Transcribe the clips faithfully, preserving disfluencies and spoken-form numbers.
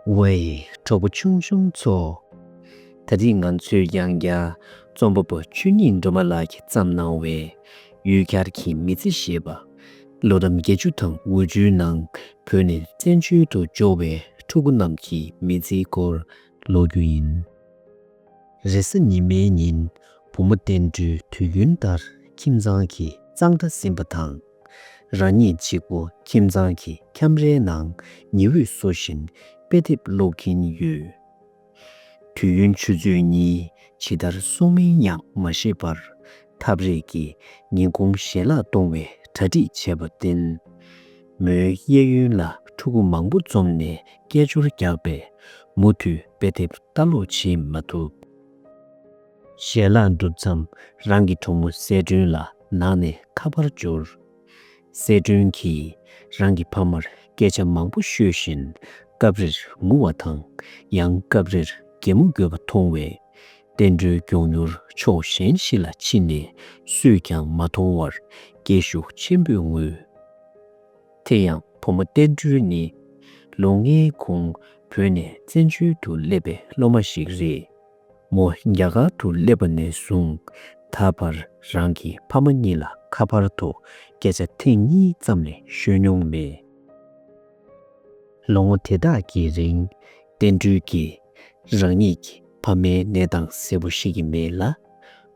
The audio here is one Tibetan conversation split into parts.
ཝེ། གྲོགས་པོ་ཆུང་ཆུང་ཚོ། ད་རེས་ང་ཚོས་ཡང་བསྐྱར་རྩོམ་པ་པོ་ཆོས་ཉིད་སྒྲོལ་མ་ལགས་ཀྱིས་བརྩམས་གནང་བའི་ཡུལ་གྱར་གྱི་མི་ཚེ་ཞེས་པ། ལོ་རབས་བརྒྱད་ཅུ་དང་དགུ་བཅུའི་ནང་བོད་ནས་བཙན་བྱོལ་དུ་འབྱོར་བའི་ཕྲུ་གུ་རྣམས་ཀྱི་མི་ཚེའི་སྐོར་ཀློག་རྒྱུ་ཡིན། རེས་གཟའ་ཉི་མའི་ཉིན་བུ་མོ་བསྟན་སྒྲོལ་དུས་རྒྱུན་ལྟར་ཁྱིམ་ཚང་གི་གཙང་སྦྲ་ཟིན་པ་དང་། རང་ཉིད་གཅིག་པུ་ཁྱིམ་ཚང་གི་ཁྱམས་རའི་ནང་ཉི་འོད་བསུ་བཞིན་དཔེ་དེབ་ཀློག་གིན་ཡོད། དུས་ཡུན་ཆུ་ཚོད་གཉིས་ཇི་ལྟར་སོང་མིན་ཡང་མ་ཤེས་པར་ཐབས་རེས་ཀྱིས་ཉིན་གུང་ཞལ་ལག་གཏོང་བའི་གྲ་སྒྲིག་བྱས་པར་བརྟེན། མོའི་གཡས་གཡོན་ལ་ཕྲུ་གུ་མང་པོ་འཛོམས་ནས་སྐད་ཅོར་བརྒྱབ་པས་མུ་མཐུད་དཔེ་དེབ་ལྟ་ཀློག་བྱེད་མ་ཐུབ། ཞལ་ལག་འགྲུབ་མཚམས་རང་གི་གྲོགས་མོ་གསལ་སྒྲོན་ལ་ནང་ནས་ཁ་པར་འབྱོར། གསལ་སྒྲོན་གྱིས་རང་གི་ཕ་མར་སྐད་ཆ་མང་པོ་ཤོད་བཞིན་སྐབས་རེར་ངུ་བ་དང་ཡང་སྐབས་རེར་གད་མོ་དགོད་པ་མཐོང་བས། བསྟན་སྒྲོལ་མགྱོགས་མྱུར་ཕྱོགས་གཞན་ཞིག་ལ་ཕྱིན་ནས་སུས་ཀྱང་མ་མཐོང་བར་སྐད་ཤུགས་ཆེན་པོས་ངུས། དེ་ཡང་བུ་མོ་བསྟན་སྒྲོལ་ནི་ལོ་ལྔའི་གོང་བོད་ནས་བཙན་བྱོལ་དུ་སླེབས་པའི་སློབ་མ་ཞིག་རེད། མོ་རྒྱ་གར་དུ་སླེབས་པ་ནས་བཟུང་ད་བར་རང་གི་ཕ་མ་གཉིས་ལ་ཁ་པར་དུ་སྐད་ཆ་ཐེངས་གཉིས་ཙམ་ལས་ཤོད་མྱོང་མེད། ལོ་ངོ་དེ་དག་གི་རིང་བསྟན་སྒྲོལ་གྱིས་རང་ཉིད་ཀྱི་ཕ་མའི་གནས་སྟངས་གསལ་པོ་ཤེས་ཀྱི་མེད་ལ།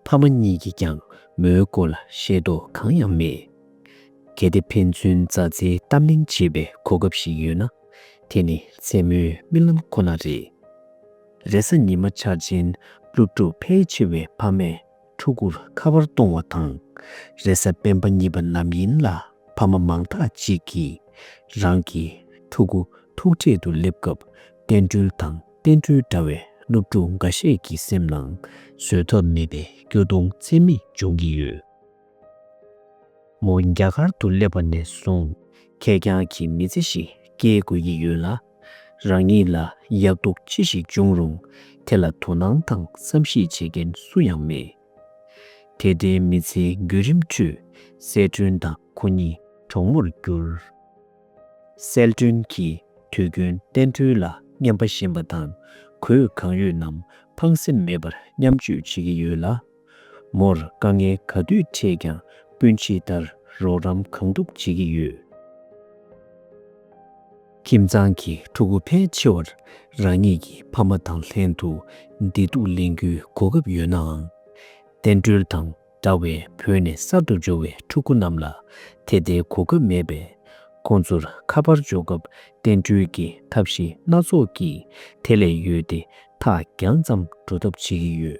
ཕ་མ་གཉིས་ཀྱིས་ཀྱང་མོའི་སྐོར་ལ་ཤེས་རྟོགས་གང་ཡང་མེད། གལ་ཏེ་ཕན་ཚུན་མཛའ་བརྩེའི་གཏམ་གླེང་བྱེད་པའི་གོ་སྐབས་ཤིག་ཡོད་ན། དེ་ནི་མཚན་མོའི་རྨི་ལམ་ཁོ་ན་རེད། རེས་གཟའ་ཉི་མ་འཆར་ཅན་སློབ་ཕྲུག་ཕལ་ཆེ་བའི་ཕ་མས་ཕྲུ་གུར་ཁ་པར་གཏོང་བ་དང་། རེས་གཟའ་སྤེན་པ་གཉིས་པ་ནམ་ཡིན་ལ་ཕ་མ་མང་དག་ཅིག་གིས་རང་གི་ཕྲུ་གུ་ཐུག་འཕྲད་དུ་སླེབས་སྐབས་བསྟན་སྒྲོལ་དང་བསྟན་སྒྲོལ་འདྲ་བའི་སློབ་ཕྲུག་འགའ་ཤས་ཀྱི་སེམས་ནང་བཟོད་ཐབས་མེད་པའི་སྐྱོ་གདུང་ཚད་མེད་འབྱུང་གི་ཡོད། མོ་རྒྱ་གར་དུ་སླེབས་པ་ནས་བཟུང་ཁེར་རྐྱང་གི་མི་ཚེ་ཞིག་སྐྱེལ་དགོས་ཀྱི་ཡོད་ལ། རང་ཉིད་ལ་ཡག་སྡུག་ཅི་ཞིག་བྱུང་རུང་དེ་ལ་དོ་སྣང་དང་བསམ་ཤེས་བྱེད་མཁན་སུ་ཡང་མེད། དེ་ལྟའི་མི་ཚེའི་བརྒྱུད་རིམ་ཁྲོད་གསལ་སྒྲོན་དང་ཁོ་གཉིས་གྲོགས་མོར་གྱུར། གསལ་སྒྲོན་གྱིས་དུས་རྒྱུན་བསྟན་སྒྲོལ་ལ་རྔན་པ་བཞིན་པ་དང་གོས་གང་ཡོད་རྣམས་ཕངས་སེམས་མེད་པར་མཉམ་སྤྱོད་བྱེད་ཀྱི་ཡོད་ལ། མོར་དཀའ་ངལ་ག་དུས་འཕྲད་ཀྱང་སྤུན་མཆེད་ལྟར་རོགས་རམ་གང་ཐུབ་བྱེད་ཀྱི་ཡོད། ཁྱིམ་ཚང་གི་ཕྲུ་གུ་ཕལ་ཆེ་བར་རང་ཉིད་ཀྱི་ཕ་མ་དང་ལྷན་དུ་བདེ་སྡུག་གླེང་རྒྱུའི་གོ་སྐབས་ཡོད་ནའང་། བསྟན་སྒྲོལ་དང་འདྲ་བའི་བོད་ནས་གསར་དུ་འབྱོར་བའི་ཕྲུ་གུ་རྣམས་ལ་དེ་ལྟའི་གོ་སྐབས་མེད་པས། ཁོང་ཚོར་ཁ་པར་འཇོག་སྐབས་བསྟན་སྒྲོལ་གྱིས་ཐབས་ཤེས་སྣ་ཚོགས་ཀྱིས་དེ་ལས་གཡོལ་ཏེ་ཐག་རྒྱང་ཙམ་འགྲོ་ཐབས་བྱེད་ཀྱི་ཡོད།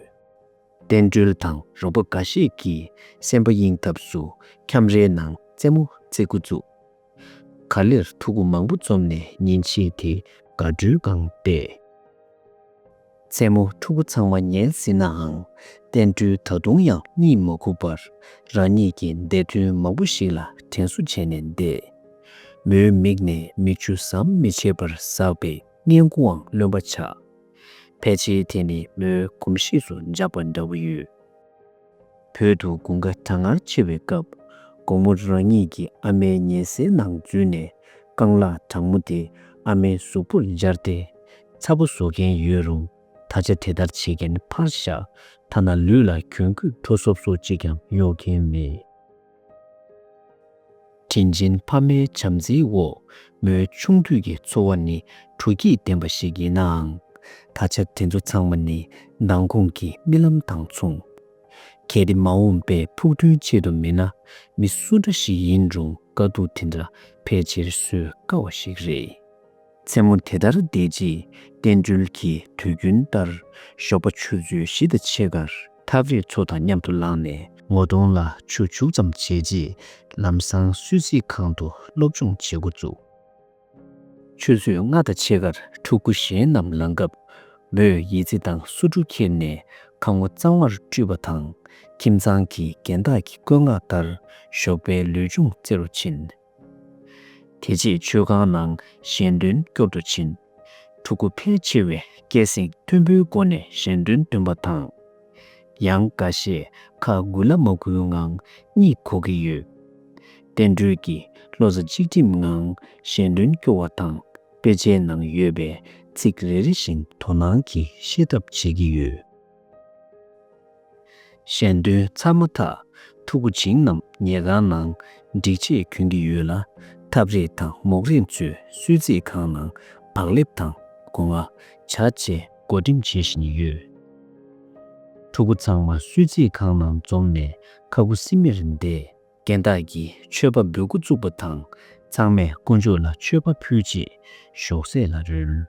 བསྟན་སྒྲོལ་དང་རོགས་པ་འགའ་ཤས་ཀྱིས་སེམས་པ་གཡེང་ཐབས་སུ་ཁྱམས་རའི་ནང་རྩེད་མོ་རྩེ་འགོ་བཙུགས། ག་ལེར་ཕྲུ་གུ་མང་པོ་འཛོམས་ནས་ཉིན་ཕྱེད་དེ་དགའ་སྤྲོའི་སྒང་བསྡད། མཚན་མོ་ཕྲུ་གུ་ཚང་མ་ཉལ་ཟིན་ནའང་བསྟན་སྒྲོལ་ད་དུང་ཡང་གཉིད་མ་ཁུག་པར་རང་ཉིད་ཀྱི་འདས་དོན་མང་པོ་ཞིག་ལ་དྲན་གསོ་བྱས་ནས་བསྡད། མོའི་མིག་ནས་མིག་ཆུ་ཟམ་མི་ཆད་པར་ཟགས་པས་སྔས་མགོའང་རློན་པ་ཆགས། ཕལ་ཆེར་དེ་ནི་མོའི་གོམས་གཤིས་སུ་འཇགས་པ་འདྲ་བོ་ཡོད། བོད་དུ་དགུན་ཁ་གྲང་ངར་ཆེ་བའི་སྐབས། དགོང་མོ་རང་ཉིད་ཀྱི་ཨ་མའི་ཉལ་སའི་ནང་འཛུལ་ནས་རྐང་ལག་གྲང་མོ་དེ་ཨ་མའི་གཟུགས་པོར་སྦྱར་ཏེ། ཚ་པོ་བཟོ་མཁན་ཡོད་རུང་ད་ཆ་དེ་ལྟར་བྱེད་མཁན་ཕར་བཞག་ཐ་ན་ལུས་ལ་གྱོན་གོས་དྲོ་སོབ་སོབ་ཅིག་ཀྱང་གཡོག་མཁན་མེད། དྲིན་ཆེན་ཕ་མའི་བྱམས་བརྩེའི་འོག་མོའི་ཆུང་དུས་ཀྱི་འཚོ་བ་ནི་དྲོ་སྐྱིད་ལྡན་པ་ཞིག་ཡིན་ནའང་། ད་ཆ་དེ་ཚོ་ཚང་མ་ནི་མདང་དགོང་གི་རྨི་ལམ་དང་མཚུངས། གལ་ཏེ་མ་འོངས་པའི་ཕུགས་འདུན་ཆེད་དུ་མིན་ན། མི་སུ་འདྲ་ཞིག་ཡིན་རུང་དཀའ་སྡུག་དེ་འདྲ་ཕལ་ཆེར་བཟོད་དཀའ་བ་ཞིག་རེད། མཚན་མོ་དེ་ལྟར་བསྡད་རྗེས་བསྟན་སྒྲོལ་གྱིས་དུས་རྒྱུན་ལྟར་ཞོགས་པ་ཆུ་ཚོད་བཞི་དང་ཕྱེད་ཀར་ཐབ་རེས་ཚོ་དང་མཉམ་དུ་ལངས་ནས་ངོ་གདོང་ལ་ཆུ་བྱུག་ཙམ་བྱས་རྗེས་ལམ་སང་གསོལ་ཚིགས་ཁང་དུ་སློབ་སྦྱོང་བྱེད་འགོ་བཙུགས། ཆུ་ཚོད་ལྔ་དང་ཕྱེད་ཀར་ཕྲུ་གུ་གཞན་རྣམས་ལངས་སྐབས། མོས་ཡི་ཙི་དང་སོ་འབྲུ་ཁྱེར་ནས་ཁ་ངོ་གཙང་མར་བཀྲུས་པ་དང་། ཁྱིམ་ཚང་གི་རྒན་བདག་གི་བཀོད་མངགས་ལྟར་ཞོགས་པའི་ལུས་སྦྱོང་རྩེ་རུ་ཕྱིན། དེ་རྗེས་མཆོད་ཁང་ནང་ཞལ་འདོན་སྐྱོར་དུ་ཕྱིན། ཕྲུ་གུ་ཕལ་ཆེ་བས་སྐད་གསེང་མཐོན་པོའི་སྒོ་ནས་ཞལ་འདོན་འདོན་པ་དང་། ཡང་འགའ་ཤས་ཁ་འགུལ་ལ་མ་འགུལ་ངང་གཉིད་ཁུག་གི་ཡོད། བསྟན་སྒྲོལ་གྱིས་བློ་རྩེ་གཅིག་སྒྲིམ་ངང་ཞལ་འདོན་སྐྱོར་བ་དང་། དཔེ་ཆའི་ནང་ཡོད་པའི་ ཚིག་རེ་རེ་བཞིན་དོ་སྣང་གིས་ཤེས་ཐབས་བྱེད་ཀྱི་ཡོད། ཞལ་འདོན་ཚར་མ་ཐག་ཕྲུ་གུ་བྱིངས་རྣམས་ཉལ་ཁང་ནང་སྒྲིག་ཆས་གྱོན་གྱི་ཡོད་ལ། ཐབ་རེག་དང་མོག་རེག་ཚོས་གསོལ་ཚིགས་ཁང་ནང་བག་ལེབ་དང་སྒོ་ང་ཇ་བཅས་བགོ་འགྲེམས་བྱེད་བཞིན་ཡོད། ཕྲུ་གུ་ཚང་མ་གསོལ་ཚིགས་ཁང་ནང་འཛོམས་ནས་ཁ་ཁུ་སིམ་མེར་བསྡད། རྒན་བདག་གིས་མཆོད་པ་འབུལ་འགོ་བཙུགས་པ་དང་། ཚང་མས་དཀོན་མཆོག་ལ་མཆོད་པ་ཕུལ་རྗེས་ཞོགས་ཟས་ལ་རོལ།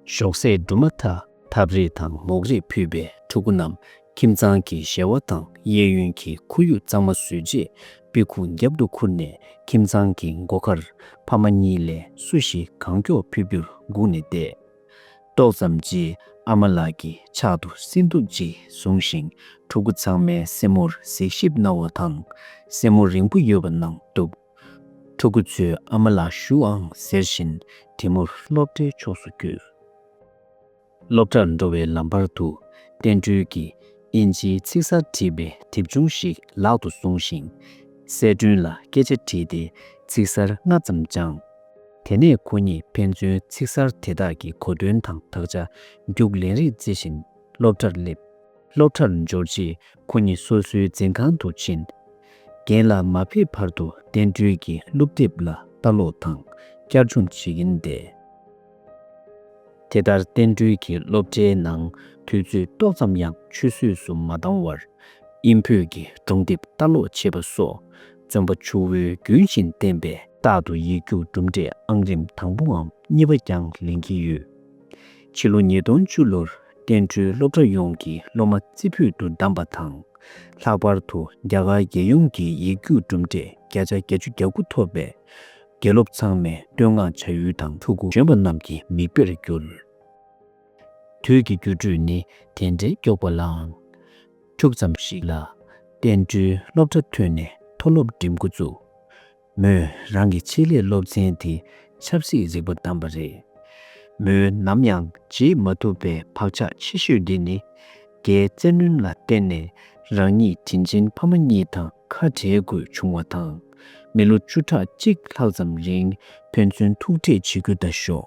ཞོགས་ཟས་གྲུབ་མ་ཐག་ཐབ་རེག་དང་མོག་རེག་ཕུད་པའི་ཕྲུ་གུ་རྣམས་ཁྱིམ་ཚང་གི་ཞལ་བ་དང་གཡས་གཡོན་གྱི་ཁོར་ཡུག་གཙང་མ་བཟོས་རྗེས། སྤུ་ཁུག་རྒྱབ་ཏུ་ཁུར་ནས་ཁྱིམ་ཚང་གི་སྒོ་ཁར་ཕ་མ་གཉིས་ལས་སུ་ཞིག་གང་མགྱོགས་ཕེབས་རྒྱུར་སྒུག་ནས་བསྡད། ཏོག་ཙམ་རྗེས་ཨ་མ་ལགས་ཀྱིས་ཕྱག་ཏུ་སྲིན་ཐུར་ཅིག་བཟུང་ཞིང་། ཕྲུ་གུ་ཚང་མའི་སེན་མོར་གཟིགས་ཞིབ་གནང་བ་དང་། སེན་མོ་རིང་པོ་ཡོད་པ་གནང་འདུག་ཕྲུ་གུ་ཚོས་ཨ་མ་ལགས་ཞུ་ཨང་ཟེར་བཞིན་དེ་མུར་སློབ་གྲྭའི་ཕྱོགས་སུ་བསྐྱོད། སློབ་གྲྭར་འགྲོ་བའི་ལམ་བར་དུ་བསྟན་སྒྲོལ་གྱིས་དབྱིན་ཇིའི་ཚིག་གསར་བྲིས་པའི་དེབ་ཆུང་ཞིག་ལག་ཏུ་བཟུང་ཞིང་། གསལ་སྒྲོན་ལ་སྐད་ཆ་དྲིས་ཏེ་ཚིག་གསར་ལྔ་ཙམ་སྦྱངས། དེ་ནས་ཁོ་གཉིས་ཕན་ཚུན་ཚིག་གསར་དེ་དག་གི་གོ་དོན་དང་དག་ཆ་རྒྱུགས་ལེན་རེས་བརྩི་བཞིན་སློབ་གྲྭར་སླེབས། སློབ་གྲྭར་འབྱོར་རྗེས་ཁོ་གཉིས་སོ་སོའི་འཛིན་ཁང་དུ་ཕྱིན། རྒན་ལགས་མ་ཕེབས་བར་དུ་བསྟན་སྒྲོལ་གྱིས་སློབ་དེབ་ལ་ལྟ་ཀློག་དང་བསྐྱར་སྦྱོང་བྱེད་ཀྱིན་བསྡད། དེ་ལྟར་བསྟན་སྒྲོལ་གྱིས་སློབ་གྲྭའི་ནང་དུས་ཚོད་ཏོག་ཙམ་ཡང་ཆུད་ཟོས་སུ་མ་བཏང་བར། དབྱིན་བོད་ཀྱི་སྒྲུང་དེབ་ལྟ་ཀློག་བྱེད་པ་སོགས་བཙོན་པ་ཆུ་བོའི་རྒྱུན་བཞིན་བསྟན་པས། རྟག་ཏུ་ཡིག་རྒྱུགས་གྲུབ་འབྲས་ཨང་རིམ་དང་པོའམ་གཉིས་པ་ཀྱང་ལེན་གྱི་ཡོད། ཕྱི་ལོ་ཉིས་སྟོང་བཅུ་ལོར་བསྟན་སྒྲོལ་སློབ་གྲྭ་ཡོངས་ཀྱི་སློབ་མ་རྩེ་ཕུད་དུ་བདམས་པ་དང་། ལྷག་པར་དུ་རྒྱ་གར་རྒྱལ་ཡོངས་ཀྱི་ཡིག་རྒྱུགས་གྲུབ་འབྲས་བརྒྱ་ཆ་བརྒྱད་ཅུ་གྱ་དགུ་ཐོབ་པས། དགེ་སློབ་ཚང་མས་བསྟོད་བསྔགས་བྱ་ཡུལ་དང་ཕྲུ་གུ་གཞོན་པ་རྣམས་ཀྱི་མིག་དཔེར་གྱུར། དུས་ཀྱི་འགྱུར་འགྲོས་ནི་དེ་འདྲའི་མགྱོགས་པ་ལའང་། འཁྱུག་ཙམ་ཞིག་ལ། བསྟན་སྒྲོལ་སློབ་གྲྭ་ཐོན་ནས་མཐོ་སློབ་འགྲིམ་འགོ་བཙུགས། མོས་རང་གི་ཆེད་ལས་སློབ་ཚན་དེ་ཆབ་སྲིད་རིག་པ་བདམས་པ་རེད། མོས་ནམ་ཡང་བརྗེད་མ་ཐུབ་པའི་བག་ཆགས་ཆེ་ཤོས་འདི་ནི། རྒྱའི་བཙན་གནོན་ལ་བརྟེན་ནས་རང་ཉིད་དྲིན་ཆེན་ཕ་མ་གཉིས་དང་ཁ་བྲལ་དགོས་བྱུང་བ་དང་། མི་ལོ་བཅུ་ཕྲག་གཅིག་ལྷག་ཙམ་རིང་ཕན་ཚུན་ཐུག་འཕྲད་བྱེད་རྒྱུ་ད་ཞོག་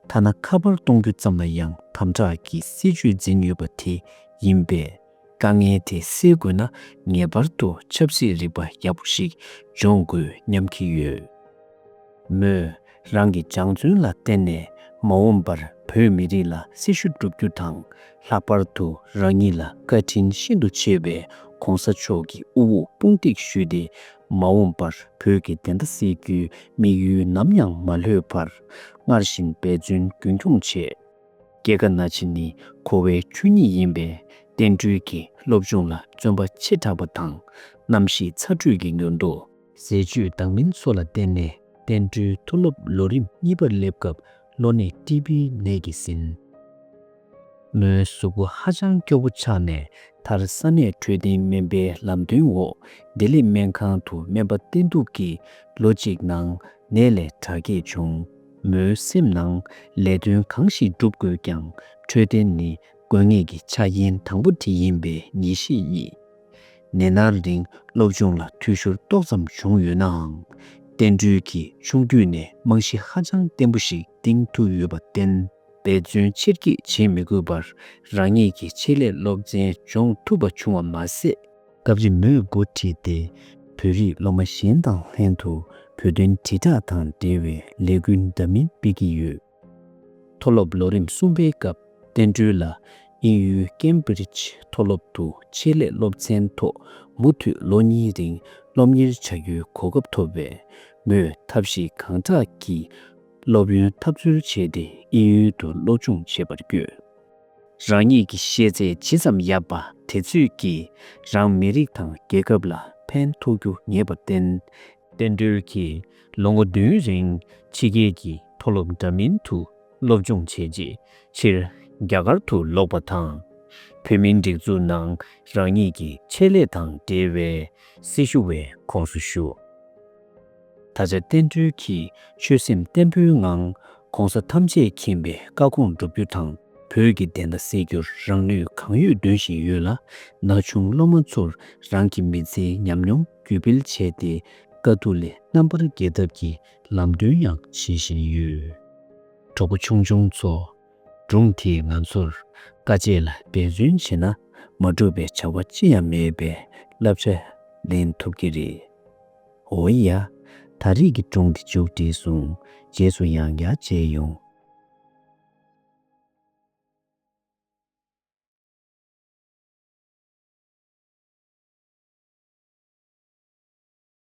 ཐ་ན་ཁ་པར་གཏོང་རྒྱུ་ཙམ་ལ་ཡང་དམ་དྲག་གི་སྲིད་བྱུས་འཛིན་ཡོད་པ་དེ་ཡིན་པས། དཀའ་ངལ་དེ་སེལ་དགོས་ན་ངེས་པར་དུ་ཆབ་སྲིད་རིག་པ་ཡག་པོ་ཞིག་སྦྱོང་དགོས་སྙམ་གྱི་ཡོད། མོས་རང་གི་སྦྱང་བརྩོན་ལ་བརྟེན་ནས་མ་འོངས་པར་བོད་མི་རིགས་ལ་སྲི་ཞུ་བསྒྲུབ་རྒྱུ་དང་། ལྷག་པར་དུ་རང་ཉིད་ལ་བཀའ་དྲིན་ཤིན་ཏུ་ཆེ་བའི་༸གོང་ས་མཆོག་གི་དབུ་འོག་དཔུང་འདེགས་ཞུས་ཏེ། མ་འོངས་པར་བོད་ཀྱི་བདེན་མཐའ་གསལ་རྒྱུའི་དམིགས་ཡུལ་ནམ་ཡང་མ་ལྷོད་པར་སྔར་བཞིན་འབད་བརྩོན་རྒྱུན་འཁྱོངས་བྱས། སྐྱེ་རྒ་ན་འཆི་ནི་འཁོར་བའི་ཆོས་ཉིད་ཡིན་པས། བསྟན་སྒྲོལ་གྱིས་སློབ་སྦྱོང་ལ་བརྩོན་པ་ཆེ་དྲགས་པ་དང་། གནམ་གཤིས་ཚ་དྲོད་ཀྱི་འགྱུར་ལྡོག་ཟས་བཅུད་དྭངས་སྨིན་སོགས་ལ་བརྟེན་ནས། བསྟན་སྒྲོལ་མཐོ་སློབ་ལོ་རིམ་གཉིས་པར་སླེབས་སྐབས་གློ་ནད་ཊི་བི་ནད་ཀྱིས་ཟིན། མོའི་གཟུགས་པོ་ཧ་ཅང་སྐྱོ་པོ་ཆགས་ནས་མཐར་ས་གནས་འཕྲོད་བསྟེན་སྨན་པའི་ལམ་སྟོན་འོག་བདེ་ལེགས་སྨན་ཁང་དུ་སྨན་པ་བསྟེན་གཏུགས་ཀྱིས་ལོ་གཅིག་ནང་ནད་ལས་དྲག་སྐྱེད་བྱུང་། མོའི་སེམས་ནང་ལས་དོན་གང་ཞིག་སྒྲུབ་དགོས་ཀྱང་འཕྲོད་བསྟེན་ནི་དགོས་ངེས་ཀྱི་ཆ་རྐྱེན་དང་པོ་དེ་ཡིན་པའི་ངེས་ཤེས་རྙེད། ནད་མནར་རིང་སློབ་སྦྱོང་ལ་འཐུས་ཤོར་ཏོག་ཙམ་བྱུང་ཡོད་ནའང་། བསྟན་སྒྲོལ་གྱིས་ཆུང་དུས་ནས་རྨང་གཞི་ཧ་ཅང་བརྟན་པོ་ཞིག་བཏིང་ཐུབ་ཡོད་པར་བརྟེན། འབད་བརྩོན་ཆེར་སྐྱེད་བྱེད་མི་དགོས་པར་རང་ཉིད་ཀྱི་ཆེད་ལས་སློབ་ཚན་སྦྱོང་ཐུབ་པ་བྱུང་བ་མ་ཟད། སྐབས་རེ་མོས་འགོ་ཁྲིད་དེ་བོད་རིགས་སློབ་མ་གཞན་དང་ལྷན་དུ་བོད་དོན་དྲིལ་བསྒྲགས་དང་འབྲེལ་བའི་ལས་འགུལ་འདྲ་མིན་སྤེལ་གྱི་ཡོད། མཐོ་སློབ་ལོ་རིམ་གསུམ་པའི་སྐབས་བསྟན་སྒྲོལ་ལ་དབྱིན་ཡུལ་ཀེམ་བྷི་རིཇ་མཐོ་སློབ་ཏུ་ཆེད་ལས་སློབ་ཚན་ཐོག་མུ་མཐུད་ལོ་གཉིས་རིང་སློབ་གཉེར་བྱ་རྒྱུའི་གོ་སྐབས་ཐོབ་པས། མོས་ཐབས་ཤེས་གང་དྲག་གིས་སློབ་ཡོན་ཐབས་འཚོལ་བྱས་ཏེ་དབྱིན་ཡུལ་དུ་སློབ་སྦྱོང་བྱེད་པར་བསྐྱོད། རང་ཉིད་ཀྱི་ཤེས་ཚད་ཇི་ཙམ་ཡག་པ་དེ་ཚོད་ཀྱིས་རང་མི་རིགས་དང་རྒྱལ་ཁབ་ལ་ཕན་ཐོགས་རྒྱུ་ངེས་པར་བརྟེན། བསྟན་སྒྲོལ་གྱིས་ལོ་ངོ་བདུན་རིང་ཕྱི་རྒྱལ་གྱི་མཐོ་སློབ་འདྲ་མིན་དུ་སློབ་སྦྱོང་བྱས་རྗེས་ཕྱིར་རྒྱ་གར་དུ་ལོག་པ་དང་། བོད་མིའི་སྒྲིག་འཛུགས་ནང་རང་ཉིད་ཀྱི་ཆེད་ལས་དང་འབྲེལ་བའི་སྲི་ཞུ་བའི་ཁོངས་སུ་ཞུགས། ད་ཆ་བསྟན་སྒྲོལ་གྱིས་ཆོད་སེམས་བརྟན་པོའི་ངང་༸གོང་ས་ཐམས་ཅད་མཁྱེན་པའི་བཀའ་དགོངས་བསྒྲུབ་རྒྱུ་དང་། བོད་ཀྱི་བདེན་མཐའ་གསལ་རྒྱུར་རང་ནུས་གང་ཡོད་འདོན་བཞིན་ཡོད་ལ། ན་ཆུང་སློབ་མ་ཚོར་རང་གི་མི་ཚེའི་ཉམས་མྱོང་བརྒྱུད་སྤེལ་བྱས་ཏེ། དཀའ་སྡུག་ལས་རྣམ་པར་རྒྱལ་ཐབས་ཀྱི་ལམ་སྟོན་ཡང་བྱེད་བཞིན་ཡོད། གྲོགས་པོ་ཆུང་ཆུང་ཚོ། སྒྲུང་དེས་ང་ཚོར་དཀའ་སྤྱད་ལ་འབད་བརྩོན་བྱས་ན་མ་འགྲུབ་པའི་བྱ་བ་ཅི་ཡང་མེད་པའི་བསླབ་བྱ་ལེན་ཐུབ་ཀྱི་རེད། འོ་ཡ། ད་རེས་ཀྱི་སྒྲུང་འདི་མཇུག་བསྒྲིལ་སོང་། རྗེས་སུ་ཡང་བསྐྱར་མཇལ་ཡོང་།